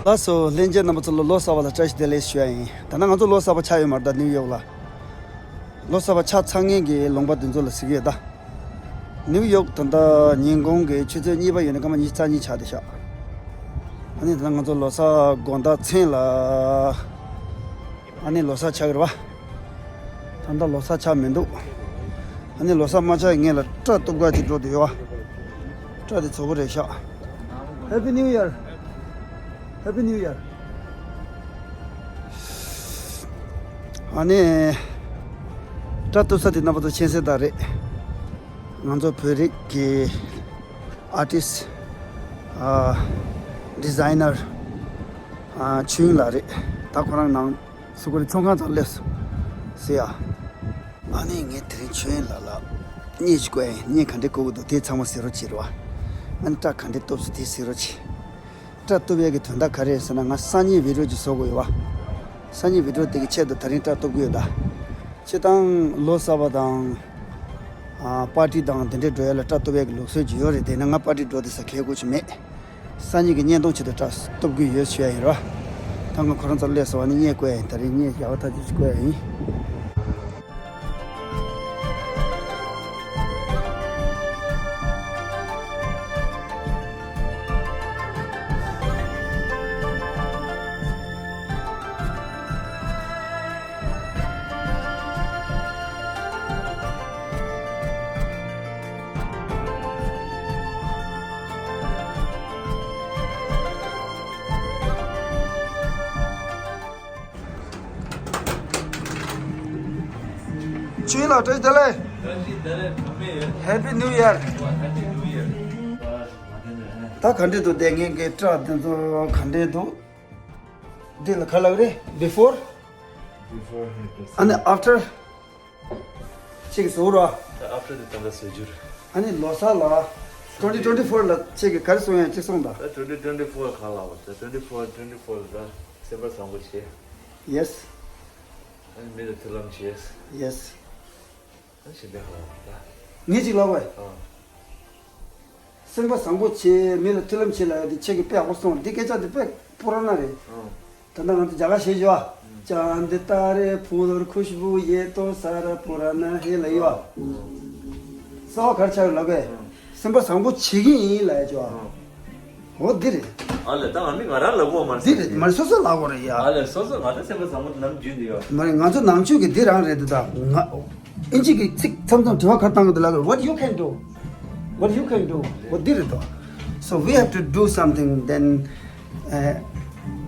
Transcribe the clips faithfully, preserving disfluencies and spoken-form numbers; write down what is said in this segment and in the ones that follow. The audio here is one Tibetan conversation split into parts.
ལགས་སོ། ལྷན་རྒྱས་རྣམ་པ་ཚོ་ལ་ལོ་གསར་པ་ལ་བཀྲ་ཤིས་བདེ་ལེགས་ཞུ་ཡ་ཡིན། ད་ནང་ང་ཚོ་ལོ་གསར་པ་ཆགས་ཡོད་མ་རེད་ད། ནིའུ་ཡོག་ལ་ལོ་གསར་པ་ཆགས་ཚར་མཁན་གྱི་ལུང་པ་དེ་ཚོ་ལ་ཟེར་གྱི་ཡོད་ད། ནིའུ་ཡོག་ད་ལྟ་ཉིན་གུང་གི་ཆུ་ཚོད་གཉིས་པ་ཡོད་ནས་སྐར་མ་ཉི་ཤུ་རྩ་གཉིས་ཆགས་བསྡད་ཤག་ཨ་ནི་ད་ལྟ་ང་ཚོ་ལོ་གསར་དགོང་དག་མཚན་ལ་ཨ་ནི་ལོ་གསར་ཆགས་ཀྱི་རེད་པ། ད་ལྟ་ལོ་གསར་ཆགས་མི་འདུག་ཨ་ནི་ལོ་གསར་མ་ཆགས་ངེད་ལ་སྐྲ་གཏུབ་ག་ཅིག་འགྲོ་འདོད་ཡོད་པ། སྐྲ་དེ་ཚོ་བོ་རེད་ཤག Happy New Year. Happy New Year. ཨ་ནི་སྐྲ་གཏུབ་ས་དེ་རྣམ་པ་ཚོ་མཁྱེན་གསལ་ལྟར་རེད། ང་ཚོ་བོད་རིགས་ཀྱི་ཨར་ཊིསི་ཊི། ཨ། ཌི་ཛའི་ནར། ཨ། ཆོས་དབྱིངས་ལགས་རེད། ད་ཁོ་རང་ནང་སུ་ཁོ་རེ་ཚོང་ཁང་ཚང་སླེབས་སོང་ཟེར་ཡ། ཨ་ནི་ངས་དེ་རིང་ཆོས་དབྱིངས་ལགས་ལ་བརྙན་ཞིག་བཀོད་ཡིན། བརྙན་ག་འདྲས་བཀོད་དགོས་འདུག་དེ་ཚང་མ་གཟིགས་རོགས་བྱེད་རོགས། ཨ་ནི་སྐྲ་ག་འདྲས་གཏུབ་སོང་དེ་གཟིགས་རོགས་བྱེད། སྐྲ་གཏུབ་ཡས་ཀྱི་དོན་དག་ག་རེ་རེད་ཟེར་ན། ང་སང་ཉིན་བི་ཌི་ཡོ་ཅིག་བཟོ་དགོས་ཡོད་པ། སང་ཉིན་བི་ཌི་ཡོ་དེ་གི་ཆེད་དུ་ད་རིང་སྐྲ་གཏུབ་ཀྱི་ཡོད་ད། སྤྱིར་བཏང་ལོ་གསར་པ་དང་། ཨ། པར་ཊི་དང་དེ་འདྲས་འགྲོ་ཡས་ལ་སྐྲ་གཏུབ་ཡས་ཀྱི་ལུགས་སྲོལ་ཅིག་ཡོད་རེད། དེས་ན་ང་པར་ཊི་འགྲོ་བསྡད་ས་གལ་དགོས་ཅིག་མེད། སང་ཉིན་གྱི་བརྙན་ཐུང་ཆེད་དུ་སྐྲ་གཏུབ་ཀྱི་ཡོད་ཞུ་ཡ་ཡིན་རོ། ད་ང་ཁོ་རང་ཚོ་སླེབས་སོང་བ་ནི་བརྙན་བཀོད་ཡ་ཡིན། ད་རིང་བརྙན་ཡག་པ་ཐག་ཆོད་ཅིག་བཀོད་ཡ་ཡིན། ཆོས་དབྱིངས་ལགས་བཀྲ་ཤིས་བདེ་ལེགས། བཀྲ་ཤིས་བདེ་ལེགས། ཕ་མེས་ཡོད། Happy New Year། Happy New Year། ད་ག་འདྲས་འདུག་དེ་ངེད་ཀྱི་སྐྲ་དེ་ཚོ་ག་འདྲས་འདུག་འདི་ལ་ག་ལབ་རེད། Before། Before haircut། ཨ་ནི་after། ཅིག་བཟོ་ར། ད་after དེ་ད་ལྟ་བཟོ་རྒྱུ་རེད། ཨ་ནི་ལོ་གསར་ལ། twenty twenty four ལ་ཅིག་ག་རེ་གསུང་ཡ་ཅིག་གསུངས་དང་། ད་twenty twenty four ག་ལ་བ། ད་twenty four twenty four ལ་ད་སེམས་པ་བཟང་པོ་བྱེད། Yes། ཨ་ནི་མི་ལ་མཐུན་ལམ་བྱེད། Yes། ཨ་ནི་ཞིག་ལས་ག་ལ་བ་ད། ངས་ཅིག་ལབ་བས། ཨ། སེམས་པ་བཟང་པོ་བྱེད། མི་ལ་མཐུན་ལམ་བྱེད་ལབ་ཡ་དེ་ཁྱེད་ཀྱིས་དཔེ་ཡག་པོ་གསུངས། འདི་སྐད་ཆ་འདི་དཔེ་པུ་ར་ན་རེད། ཨང་། ད་ལྟ་ང་ཚོ་རྒྱ་གར་བཤད་རྒྱུ་བ། ཨང་། ཅཱནྡ་ཏཱ་རེ་ཕུ་ལོར་ཁུཤ་བུ་ཡེ་ཏོ་ས་ར་པུ་ར་ན་ཧེ་ལབ་ཡོད་བ། ཨང་། རྩ་བ་ག་རེ་ཆགས་ཡོད་ལབ་པས། ཨང་། སེམས་པ་བཟང་པོ་བྱེད་ཀྱི་ཡིན་ལབ་ཡ་རྒྱུ་བ། ཨང་། འོ་འདི་རེད། ཨ་ལས་ད་ང་མི་ང་རང་ལབ་དགོས་མ་རེད། འདི་རེད། མ་རེད། སོ་སོ་ལབ་དགོས་རེད་ཡ། ཨ་ལས་སོ་སོ་ང་ཚོ་སེམས་པ་བཟང་པོ་ནམ་རྒྱུན་འདི་ཡོད། མ་རེད། ང་ཚོ་ནང་ཆོས་ཀྱི་འདི་རང་རེད་འདི་ད་ང་། ཨིན་ཇི་གི་ཚིག་མཚམས་མཚམས་དྲི་བ་ཁ་བཏང་གི་འདུག་ལབ། What you can do? What you can do? འོ་འདི་རེད་དོ། So we have to do something, then, uh,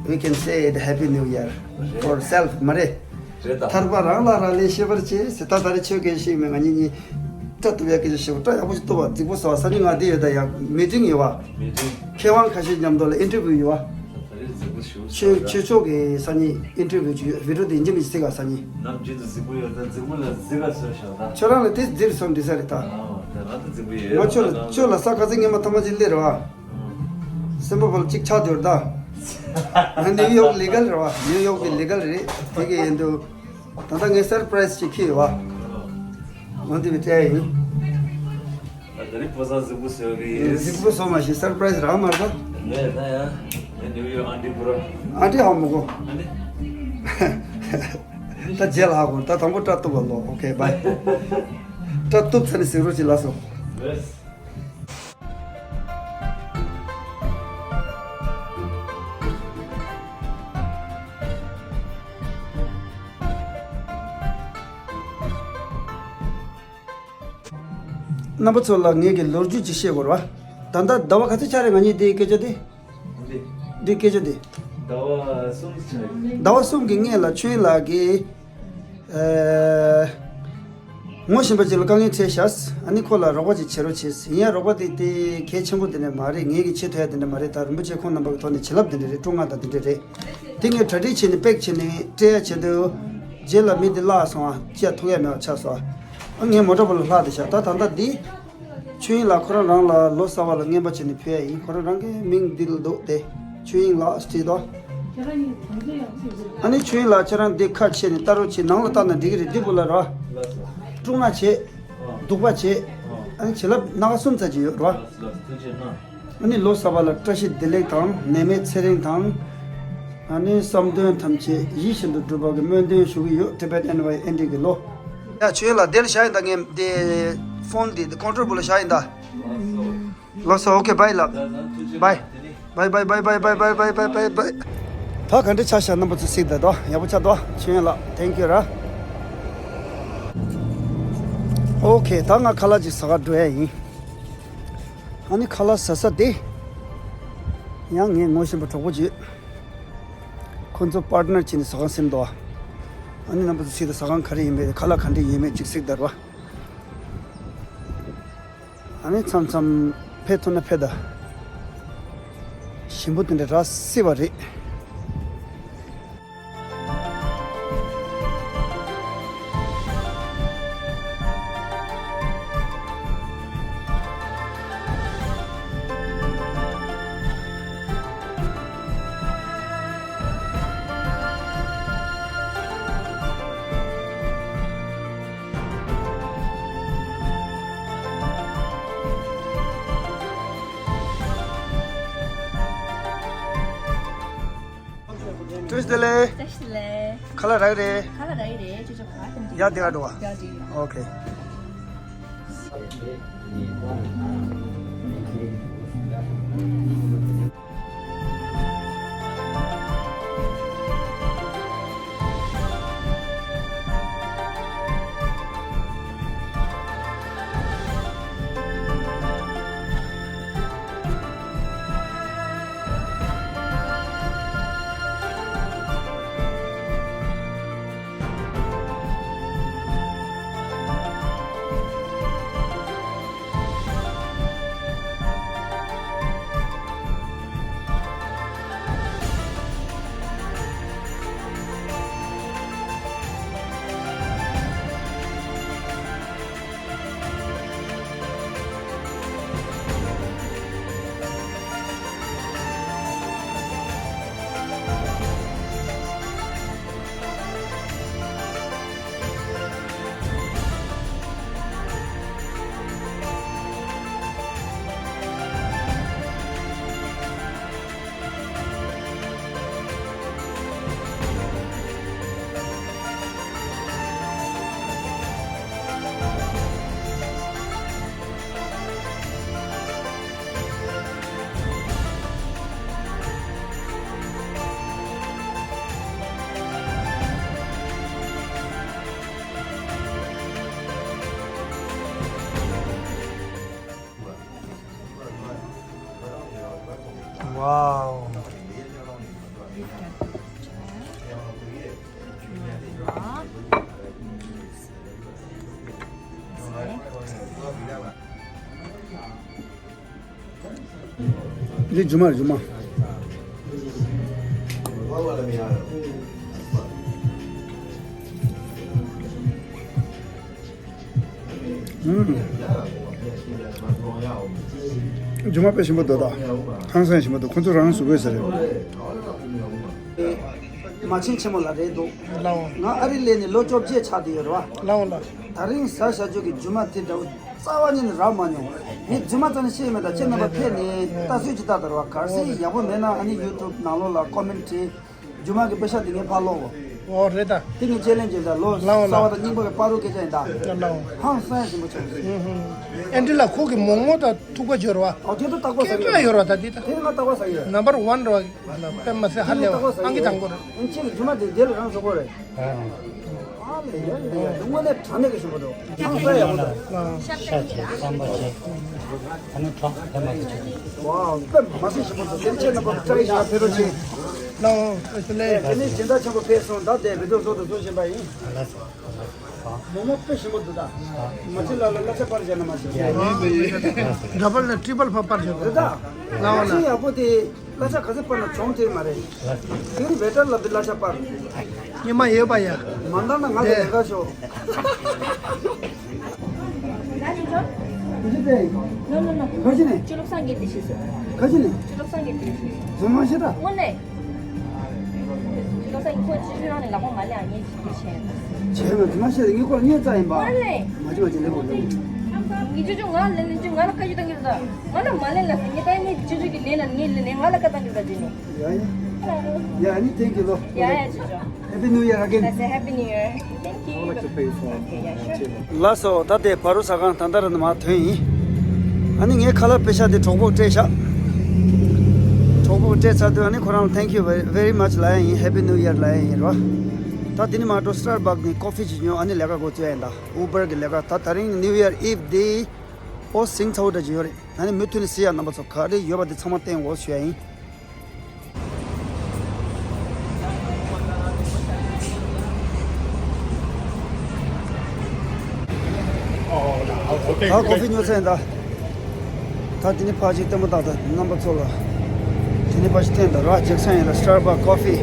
we can say the Happy New Year for self. མ་རེད། རེད་ད། ཐར་པ་རང་ལ་རག་ལས་ཤེས་པར་བྱེད་ཟེར། ད་ད་རེས་ཆོས་སྐད་ཤེས་མེད། ང་གཉིས་གཉིས་སྐྲ་གཏུབ་ཡག་སྐད་ཆ་བཤད། སྐྲ་ཡག་པོ་ཞིག་གཏུབ་པ། རྫིག་པོ་བཟོ་བ། སང་ཉིན་ང་འདི་ཡོད་ད་ཡ། མི་ཊིང་ཡོད་བ། མི་ཊིང་། མཁས་དབང་ཁ་ཤས་མཉམ་དུ་ལ་ཨིན་ཊར་བིའུ་ཡོད་བ། ད་རེས་རྫིག་པོ་ཞུ་ཆོས་ཆོས་ཕྱོགས་ཀྱི་སང་ཉིན་ཨིན་ཊར་བིའུ་ཅིག་ཡོད། བི་ཌི་ཡོ་དེ་ཡིན་གཅིག་མིན་གཅིག་བརྩེགས་ག་སང་ཉིན། ནམ་རྒྱུན་དུ་རྫིག་པོ་ཡོད་ད། རྫིག་པོ་ལ་རྫིག་ག་བཟོས་ཤག་ད། ཁྱོད་རང་ལ་དེ་རྫིག་སོང་འདི་ས་རེད་ད། ཨ་ད་ང་ད་རྫིག་པོ་ཡོད། ང་ཁྱོད་ལ་ཁྱོད་ལ་ས་ཁ་ཚིག་ངེས་མ་ཐོག་མ་ཅིག་སླེབས་རེད་བ། སེམས་པ་བོ་ལ་གཅིག་ཆགས་དུས་རེད་ད། ང་ནིའུ་ཡོག་ལི་གལ་རེད་བ། ནིའུ་ཡོག་གི་ལི་གལ་རེད། དེ་གི་ཡིན་དུས། ད་ལྟ་ངས་སར་པ་རའི་ཛི་ཅིག་ཁྱེར་ཡོད་བ། འོ་འདི་བི་ཏྲེ་ཡིན། ད་རིང་ཕོ་གསར་གཟིགས་པོ་བཟོ་གི་ཡིན། གཟིགས་པོ་བཟོ་མ་ཤེས། སར་པ་རའི་ཛི་རག་མ་རེད་ད། ངས་ད་ཡ། ངས་ནིའུ་ཡོག་ཨན་ཊི་བུ་ར། ཨན་ཊི་ཧ་མོ་གོ། ཨན་ཊི། ད་རྗེས་ལ་ཧ་གོ། ད་དང་པོ་སྐྲ་གཏུབ་པ་ལོ། ཨོ་ཁེ་བྷའི། སྐྲ་གཏུབ་ཚར་ནས་གཟིགས་རོགས་བྱེད། ལགས་སོ། ལགས། རྣམ་པ་ཚོ་ལ་ངེད་ཀྱི་ལོ་རྒྱུས་ཅིག་བཤད་དགོས་རེད་བ། ད་ལྟ་ཟླ་བ་ག་ཚོད་ཆགས་རེད་ང་གཉིས་འདི་སྐད་ཆ་འདི། འདི། འདི་སྐད་ཆ་འདི། ཟླ་བ་གསུམ་ཆགས་རེད། ཟླ་བ་གསུམ་གྱི་སྔོན་ལ་ཆོས་དབྱིངས་ལགས་ཀྱིས། ཨེ། ངོ་ཤེས་པ་ཅིག་ལ་དཀའ་ངལ་འཕྲད་ཤག་ཨ་ནི་ཁོ་ལ་རོགས་པ་ཅིག་བྱེད་རོགས་བྱེད། ཡིན་ཡང་རོགས་པ་དེ་དེ་གལ་ཆེན་པོ་དེ་འདྲ་མ་རེད། ངེད་ཀྱིས་བྱེད་ཐུབ་ཡ་དེ་འདྲ་མ་རེད། ད་རིན་པོ་ཆེ་ཁོང་རྣམ་པ་གི་ཐོག་ནས་བྱིན་རླབས་དེ་འདྲ་རེད། སྤྲོ་སྔགས་དང་དེ་འདྲ་རེད། དེ་ངས་གྲ་སྒྲིག་བྱས་ནས་པེག་བྱས་ནས་སྤྲད་ཡ་བྱེད་དུས། རྗེས་ལ་མི་དེ་བརླག་སོང་ཨ། ཅི་ཡ་ཐུག་ཡ་མེད་པ་ཆགས་སོང་ཨ། ངས་མོ་ཊ་པ་ལ་ལྷག་བསྡད་ཤག་ད་ད་ལྟ་འདི། ཆོས་དབྱིངས་ལགས་ཁོ་རང་རང་ལ་ལོ་གསར་པ་ལ་རྔན་པ་བྱས་ནས་ཕུལ་ཡ་ཡིན། ཁོ་རང་རང་གི་མིང་འདི་ལ་འདུག་སྟེ། ཆོས་དབྱིངས་ལགས་བྲིས་དོ། ཨ་ནི་ཆོས་དབྱིངས་ལགས་ཁྱེད་རང་འདི་ཁ་ཕྱེ་ནས་ལྟ་རོགས་བྱེད། ནང་ལ་ལྟ་ན་འགྲིག་གི་རེད། འདི་བུ་ལ་ར། ལགས་སོ། དཀྲུག་ན་བྱེད། ཨ། སྡུག་པ་བྱེད། ཨ། ཨ་ནི་བྱིན་རླབས་སྣ་ཁ་གསུམ་ཙམ་ཅིག་ཡོད་ར། ལགས་སོ་ལགས་སོ། ཐུགས་རྗེ་གནང་། ཨ་ནི་ལོ་གསར་པ་ལ་བཀྲ་ཤིས་བདེ་ལེགས་དང་ནད་མེད་ཚེ་རིང་དང་། ང་ནི་བསམ་དོན་ཐམས་ཅད་ཡིད་བཞིན་དུ་འགྲུབ་པ་གི་སྨོན་འདུན་ཞུ་གི་ཡོད། Tibet Envoy Andy གི་ལོ། ཡ་ཆོས་ལ་དེར་བཞག་ཡིན་ད། ངས་དེ་ཕོན་དེ་ཁོང་ཁྲོ་བུ་ལ་བཞག་ཡིན་ད། ལོ་སོ། ཨོ་ཁེ། བྷའི་ལབ། བྷའི། བྷའི་བྷའི། ད་ག་འདྲ་ཆགས་ཤག་རྣམ་པ་ཚོ་གཟིགས་དང་དོ། ཡག་པོ་ཆགས་དོ། ཆོས་ལ་thank you ར། ཨོ་ཁེ། ད་ང་ཁ་ལག་ཅིག་ཟ་ག་འགྲོ་ཡ་ཡིན། ཨ་ནི་ཁ་ལག་ཟ་ས་དེ་ཡང་ངས་ངོ་ཤེས་པ་གྲོགས་པོ་ཅིག་ཁོ་ཚོ་པར་ཊི་ནར་བྱས་ནས་ཟ་ཁང་སེམས་འདུག་ཨ་ནི་རྣམ་པ་ཚོ་གཟིགས་དང་། ཟ་ཁང་ག་རེ་ཡིན་མིན། ཁ་ལག་ག་འདྲ་ཡིན་མིན་ཅིག་གཟིགས་དང་ར། ཨ་ནི་མཚམས་མཚམས་ཕེབས་ཐུབ་ན་ཕེབས་དང་། ཞིམ་པོ་དེ་འདྲ་རག་སྲིད་པ་རེད། བཀྲ་ཤིས་བདེ་ལེགས། བཀྲ་ཤིས་བདེ་ལེགས། ཁ་ལག་རག་རེད། ཁ་ལག་རག་རེད། ཅོ་ཅོ་ག་ཐམས་ཅད། ཡ་དེ་ག་འགྲོ་བ། ཡ་དེ་ག། ཨོ་ཁེ། Wow. འདི་རྒྱུ་མ་རེད། རྒྱུ་མ། ཨུམ། རྒྱུ་མ་དཔེ་ཞིམ་པོ་འདུག་ད། ཧང་སང་ཞིམ་པོ་འདུག་ཁོ་ཚོ་རང་བཟོ་དགོས་ཟེར་རེད། མ་བྱན་ཆེན་མོ་ལགས་རེད་འདུག་ལའོ། ང་ཨ་རི་སླེབས་ནས་ལོ་བཅོ་བརྒྱད་ཆགས་བསྡད་ཡོད་རེད་བ། ལའོ་ལ། ད་རིང་ཟ་བྱ་རྒྱུ་གི་རྒྱུ་མ་དེ་འདྲ་བོ་རྩ་བ་ཉིད་ནས་རག་མ་མྱོང་། ངས་རྒྱུ་མ་རྩ་ནས་ཤེས་མེད། ད་ཁྱེད་རྣམ་པ་ཕེབས་ནས་ལྟ་ཚུལ་ཅིག་ལྟ་དང་རེད་བ། གལ་སྲིད་ཡག་པོ་མེད་ན་ཨ་ནི་ཡུ་ཊུབ་ནང་ལོགས་ལ་ཀོ་མེན་ཊི་བྲིས། རྒྱུ་མ་གི་པེ་ཤ་དེ་ངས་ཕར་སློག་གོ། ཨོ་རེད་ད། དེ་ངས་ཅེ་ལེན་ཇི་རེད་ད། ལོ་ལའོ་ལ། གསར་པ་དང་རྙིང་པ་གི་བར་དུ་སྐད་ཆ་ཡིན་ད། ལའོ། ཧང་སང་ཞིམ་པོ་བྱུང་། ཨུ་ཧུ། ཨེན་ཌི་ལ་ཁོ་གི་མོག་མོག་དང་ཐུག་པ་འབྱོར་བ། ཨོ་དེ་ཚོ་རྟག་པར་ཟ་གི་ཡོད། ཡོད་ར་ད་དེ་ད། དེ་ང་རྟག་པར་ཟ་གི་ཡོད། ནམ་བར་ཝན་ར་བ། དཔེ་མ་སྲིད་ཧ་ལས་པ་ཨང་ཀི་དང་པོ་རེད། ཨིན་ཅི་གི་རྒྱུ་མ་དེ་རྒྱལ་ལ་རང་བཟོ་དགོས་རེད། ཨ་ལས་ཡ་ཡ་ཡ། དངོས་གནས་དྲང་གནས་ཀྱི་ཞིམ་པོ་འདུག་ཧང་སང་ཡག་པོ་འདུག་ཤ་བྱས་རྩམ་པ་བྱས། ཨ་ནི་གྲོགས་ཕེབས་མ་ཐུབ་ཅིག་ཝའོ། དཔེ་མ་སྲིད་ཞིམ་པོ་འདུག་དེ་རིང་ཁྱེད་རྣམ་པ་བཀྲ་ཤིས་བདེ་ལེགས་ཕེབས་རོགས་བྱེད། ལའོ་ཨ་ལས། དེ་ནས་སྦྱིན་བདག་ཆེན་པོ་ཕེབས་སོང་། ད་དེ་བི་ཌིའོ་བཟོ་དང་བཟོ་བཞིན་པ་ཡིན། མོག་མོག་དཔེ་ཞིམ་པོ་འདུག་ད། མ་ཅི་ལ་ལ་གླ་ཆ་སྤར་བྱས་ན་མ་ཅི། ཌབ་བལ་ནས་ཊི་རི་པལ་ཕར་སྤར་བྱས་འདུག་རེད་ད། ལའོ་ལ། མ་ཅི་ཡག་པོ་དེ། གླ་ཆ་ག་ཚོད་སྤར་ན་གྱོང་དེ་མ་རེད། དེ་རིང་ཝེ་ཊར་ལ་འདི་གླ་ཆ་སྤར། ཉི་མ་ཡོད་པ་ཡ། མ་འདང་ན་ང་ལ་ལས་ཀ་ཤོག No, no, no. ག་ཅི་ནས། ཅི་ལོག་སང་གི་དེ་ཤེས་སོ། ག་ཅི་ནས། ཅི་ལོག་སང་གི་དེ་ཤེས་སོ། ཛོ་མ་ཤེས་ད། དངོས་གནས། ཅི་ལོག་སང་གི་ཁོ་ཅི་ཅི་རང་ནས་ལག་པ་མ་ལེན་ཨ་ཉེ་ཅི་ཅི་ཤེས། བྱས་ན་ཛོ་མ་ཤེས་ད། ངའི་སྐོར་ཉེ་ཙ་ཡིན་པ། མ་ལེན། མ་ཅི་མ་ཅི་ལེན་དགོས་འདུག་ངའི་ཅོ་ཅོ་ང་ལེན་ལེན་ཅོ་ང་ལ་བཀའ་ཅི་བཏང་གི་རེད་ད། ང་ལ་མ་ལེན་ལ་ཟེར། ངའི་ད་ངའི་ཅོ་ཅོ་གི་ལེན་ལ་ངའི་ལེན་ནས་ང་ལ་བཀའ་བཏང་གི་རེད་ད་དེ་ནས། ཡ་ཡ། Yeah, I need thank you, Lord. Yeah, yeah, sure, sure. Happy New Year again. I say Happy New Year. Thank you. I would like to pay for Okay, yeah, sure. Tea. ལགས་སོ། ད་དེ་བ་རུ་ཟ་ཁང་ད་ལྟ་ར་ནི་མ་ཐོན་ཡིན། ཨ་ནི་ངའི་ཁ་ལག་པེ་ཤ་དེ་གྲོགས་པོ་སྤྲད་ཤག་གྲོགས་པོ་སྤྲད་ཚར་དུས་ཨ་ནི་ཁོ་རང་ལ་Thank you very very much ལབ་ཡ་ཡིན། Happy New Year ལབ་ཡ་ཡིན་རོ། ད་དེ་ནི་མ་འགྲོ། Starbucks ནས་ཀོ་ཕི་ཅིག་ཉོས། ཨ་ནི་ལས་ཀ་འགོ་བཙུགས་ཡ་ཡིན། ད་Uber གི་ལས་ཀ། ད་དེ་རིང་New Year Eve དེ་ཨོ་སིང་ཚ་བོ་འདྲ་ཅིག་ཡོད་རེད། ཨ་ནི་མུ་མཐུད་ནས་གཟིགས་ཡ། རྣམ་པ་ཚོ་ག་རེ་ཡོད་པ་དེ་ཚང་མ་བསྟན་འོ་ཞུ་ཡ་ཡིན། ད་ཀོ་ཕི་ཉོ་ཚར་ཡིན་ད། ད་དེ་ནི་ཕ་ཅིག་ལྟད་མོ་ལྟ་ད་རྣམ་པ་ཚོ་ལ། དེ་ནི་ཕ་ཅིག་བསྟན་ད་ར་ཇེག་སན་ཡིན་ལ། Starbucks coffee།